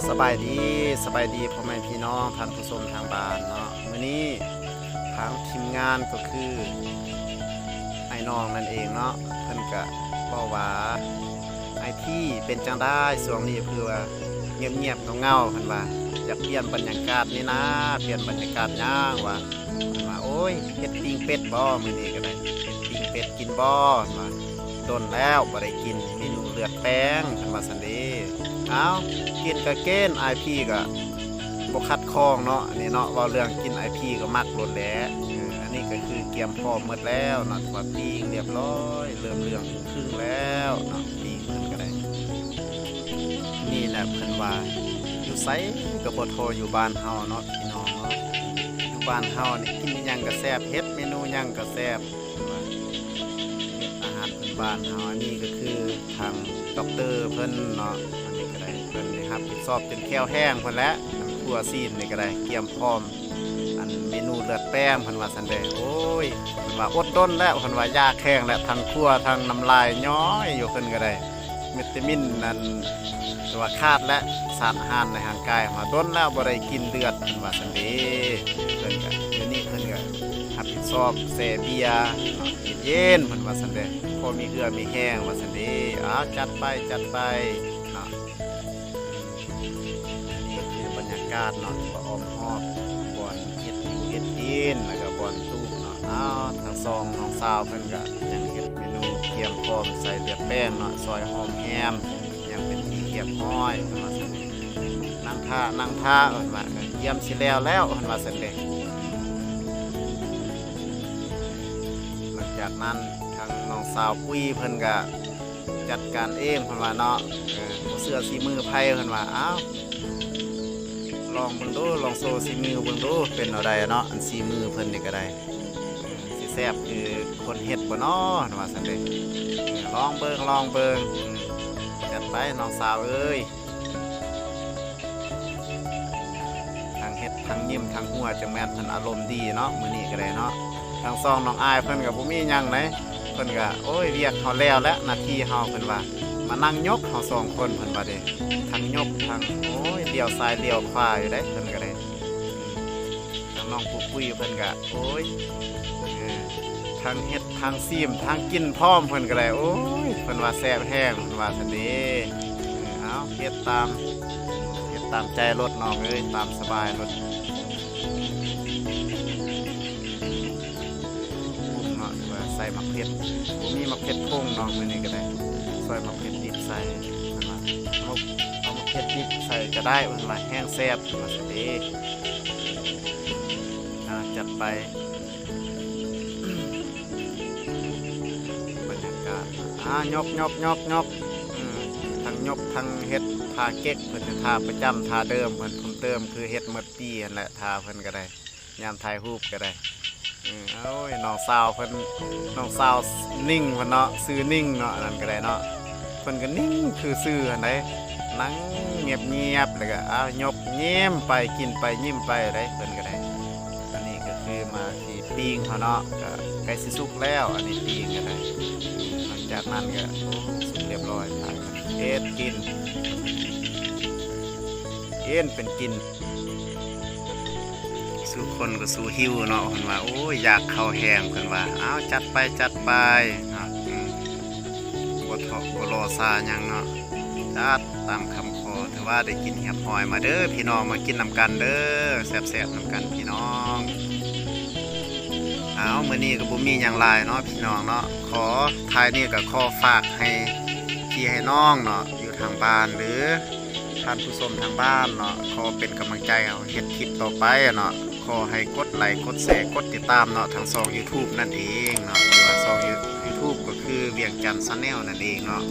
ສະບາຍດີ, ສະບາຍດີພໍ່ແມ່ພີ່ນ້ອງທ່ານຜູ້ຊົມທາງບ້ານເນາະ. ມື້ນີ້ທາງທີມງານກໍຄືອ້າຍນ້ອງນັ້ນເອງເນາະ, ເພິ່ນກະເວົ້າວ່າ ອ້າຍພີເປັນຈັ່ງໃດຊ່ວງນີ້ ຄືວ່າງຽບໆເຫງົາໆ ເພິ່ນວ່າ ຢາກປ່ຽນບັນຍາກາດນີ້ນາ, ປ່ຽນບັນຍາກາດຫຍັງວ່າ. ເພິ່ນວ່າ ໂອ້ຍ ເຮັດປີ້ງເປັດບໍ ມື້ນີ້ກໍໄດ້ ປີ້ງເປັດກິນບໍ ວ່າ ດົນແລ້ວບໍ່ໄດ້ກິນເມນູເລືອດແປງ ເພິ່ນວ່າຊັ້ນເດ. ເອົ້າ ກິນກໍກິນ, ອ້າຍພີກໍບໍ່ຂັດຂ້ອງເນາະ, ອັນນີ້ເນາະ ເວົ້າເລື່ອງກິນ ອ້າຍພີກໍມັກໂລດແຫຼະ. ເອີ ອັນນີ້ກໍຄືກຽມພ້ອມໝົດແລ້ວເນາະ, ວ່າປີ້ງລຽບຮ້ອຍ ເລີ່ມເຫຼືອງຄຶ່ງແລ້ວເນາະ, ປີ້ງເພິ່ນກໍໄດ້. ນີ້ແຫຼະ ເພິ່ນວ່າ ຢູ່ໃສກໍບໍ່ທໍ່ຢູ່ບ້ານເຮົາເນາະ ພີ່ນ້ອງເນາະ. ຢູ່ບ້ານເຮົານີ້ກິນອີ່ຫຍັງກໍແຊບ, ເຮັດເມນູຫຍັງກໍແຊບ ວ່າ ເຮັດອາຫານພື້ນບ້ານເຮົາ. ອັນນີ້ກໍຄືທາງດັອກເຕີເພິ່ນເນາະ, ອັນນີ້ກໍໄດ້ ເພິ່ນໄດ້ຮັບຜິດຊອບຈົນແຂ້ວແຫ້ງເພິ່ນແຫຼະ. ທາງຄົວຊີ້ນນີ້ກໍໄດ້ກຽມພ້ອມ ອັນເມນູເລືອດແປງ ເພິ່ນວ່າຊັ້ນເດ. ໂອ້ຍ ເພິ່ນວ່າອົດດົນແລ້ວ, ເພິ່ນວ່າຢາກແຫ້ງແລ້ວ, ທັງຄົວທັງນ້ຳລາຍຍ້ອຍຢູ່ ເພິ່ນກໍໄດ້. ວິຕາມິນນັ້ນ ຖືວ່າຂາດແຫຼະ, ສານອາຫານໃນຮ່າງກາຍເຮົາດົນແລ້ວບໍ່ໄດ້ກິນເລືອດ ເພິ່ນວ່າຊັ້ນເດ. ເພິ່ນກະ ດຽວນີ້ເພິ່ນກະຮັບຜິດຊອບແຊ່ເບຍເນາະ ເຢັນໆ ເພິ່ນວ່າຊັ້ນເດ, ພໍມີເຫື່ອມີແຮງວ່າຊັ້ນເດ. ເອົາ ຈັດໄປ ຈັດໄປເນາະ. ນີ້ຄືບັນຍາກາດເນາະ ທີ່ວ່າອ້ອມຮອບບ່ອນເຮັດຢູ່ເຮັດກິນ ແລ້ວກະບ່ອນຕູບເນາະ. ເອົາ ທາງສອງນ້ອງສາວເພິ່ນກະຍັງເຮັດເມນູກຽມພ້ອມໃສ່ເລືອດແປງເນາະ, ຊອຍຫອມແຮມ ຍັງເປັນທີ່ຮຽບຮ້ອຍ ເພິ່ນວ່າຊັ້ນ. ນັ່ງຖ້າ ນັ່ງຖ້າ ເພິ່ນວ່າ ກຽມຊິແລ້ວແລ້ວ ເພິ່ນວ່າຊັ້ນເດ. ຫຼັງຈາກນັ້ນ ທາງນ້ອງສາວປຸ້ຍເພິ່ນກະຈັດການເອງ ເພິ່ນວ່າເນາະ, ເອີ ບໍ່ເຊື່ອສີມືໃຜ ເພິ່ນວ່າ. ເອົ້າ ລອງເບິ່ງດູ ລອງໂຊສີມືເບິ່ງດູ ເປັນແນວໃດເນາະ, ອັນສີມືເພິ່ນນີ້ກະໄດ້ ເອີ ຊິແຊບຄືຄົນເຮັດບໍ່ເນາະ ເພິ່ນວ່າຊັ້ນເດ. ເອີ ລອງເບິ່ງ ລອງເບິ່ງ. ເອີ ຈັດໄປນ້ອງສາວເອີຍ. ທັງເຮັດທັງຍິ້ມທັງຫົວ ຈັ່ງແມ່ນເພິ່ນອາລົມດີເນາະ ມື້ນີ້ກໍໄດ້ເນາະ. ທາງສອງນ້ອງອາຍເພິ່ນກໍບໍ່ມີຫຍັງໃດ, ເພິ່ນກໍ ໂອ້ຍ ວຽກເຮົາແລ້ວແຫຼະ ໜ້າທີ່ເຮົາ ເພິ່ນວ່າ ມານັ່ງຍົກເຮົາສອງຄົນ ເພິ່ນວ່າເດ້. ທັງຍົກທັງ ໂອ້ຍ ລ້ຽວຊ້າຍລ້ຽວຂວາຢູ່ໃດ ເພິ່ນກໍໄດ້. ທາງນ້ອງປຸ້ຍເພິ່ນກະ ໂອ້ຍ ເອີ ທັງເຮັດທັງຊີມທັງກິນພ້ອມ ເພິ່ນກະໄດ້. ໂອ້ຍ ເພິ່ນວ່າແຊບແຮງ ເພິ່ນວ່າຊັ້ນເດ. ເອີ ເອົາ ເຮັດຕາມ ເຮັດຕາມໃຈໂລດນ້ອງເອີຍ ຕາມສະບາຍໂລດ. ປຸງເນາະ ຖືວ່າໃສ່ໝາກເຜັດ ບໍ່ມີໝາກເຜັດຜົງເນາະ, ມື້ນີ້ກະໄດ້ ຊອຍໝາກເຜັດດິບໃສ່ ເພິ່ນວ່າ ເອົາ ເອົາໝາກເຜັດດິບໃສ່ກະໄດ້ ເພິ່ນວ່າແຮງແຊບ ເພິ່ນວ່າຊັ້ນເດ. ອ່າ ຈັດໄປ ບັນຍາກາດ ອ່າ ຍົກໆໆໆ ອືມ ທັງຍົກທັງເຮັດທ່າເກັກ ເພິ່ນຈະທ່າປະຈຳ ທ່າເດີມເພິ່ນ ເພີ່ມເຕີມຄືເຮັດໝົດປີຫັ້ນແຫຼະ ທ່າເພິ່ນກະໄດ້ ຍາມຖ່າຍຮູບກະໄດ້. ເອີ ໂອ້ຍ ນ້ອງສາວເພິ່ນ ນ້ອງສາວນິ່ງເພິ່ນເນາະ ຊື່ນິ່ງເນາະ ອັນນັ້ນກະໄດ້ເນາະ. ເພິ່ນກະນິ່ງຄືຊື່ຫັ້ນໃດ ນັ່ງງຽບໆ ແລ້ວກະ ອ້າວ ຍົກ ຍິ້ມໄປ ກິນໄປ ຍິ້ມໄປໃດ ເພິ່ນກະໄດ້. ອັນນີ້ກະຄືມາທີ່ປີ້ງເຮົາເນາະ ກະໃກ້ຊິສຸກແລ້ວ. ອັນນີ້ປີ້ງກະໄດ້ ຫຼັງຈາກນັ້ນກະ ໂອ້ ສຸກລຽບຮ້ອຍ ພາກັນເຮັດກິນ ກິນເປັນກິນ. ສູ່ຄົນກໍສູ່ຫິວເນາະ ເພິ່ນວ່າ ໂອ້ຍ ຢາກເຂົ້າແຮງ ເພິ່ນວ່າ. ອ້າວ ຈັດໄປ ຈັດໄປເນາະ ອືມ ບໍ່ທໍ້ບໍ່ລໍຊ້າຫຍັງເນາະ ຈັດຕາມຄຳຂໍ. ຖືວ່າໄດ້ກິນຮຽບຮ້ອຍ. ມາເດີພີ່ນ້ອງ ມາກິນນຳກັນເດີ ແຊບໆນຳກັນພີ່ນ້ອງ. ອ້າວ ມື້ນີ້ກໍບໍ່ມີຫຍັງຫຼາຍເນາະພີ່ນ້ອງເນາະ, ຂໍ ທ້າຍນີ້ກໍຂໍຝາກໃຫ້ພີ່ໃຫ້ນ້ອງເນາະ ຢູ່ທາງບ້ານ ຫຼື ທ່ານຜູ້ຊົມທາງບ້ານເນາະ ຂໍເປັນກຳລັງໃຈເຮົາເຮັດຄລິບຕໍ່ໄປເນາະ. ຂໍໃຫ້ກົດໄລ ກົດແຊ ກົດຕິດຕາມເນາະ ທາງຊ່ອງຢູທູບນັ້ນເອງເນາະ ຫຼືວ່າຊ່ອງຢູທູບກໍຄືວຽງຈັນແຊນແນວນັ້ນເອງເນາະ.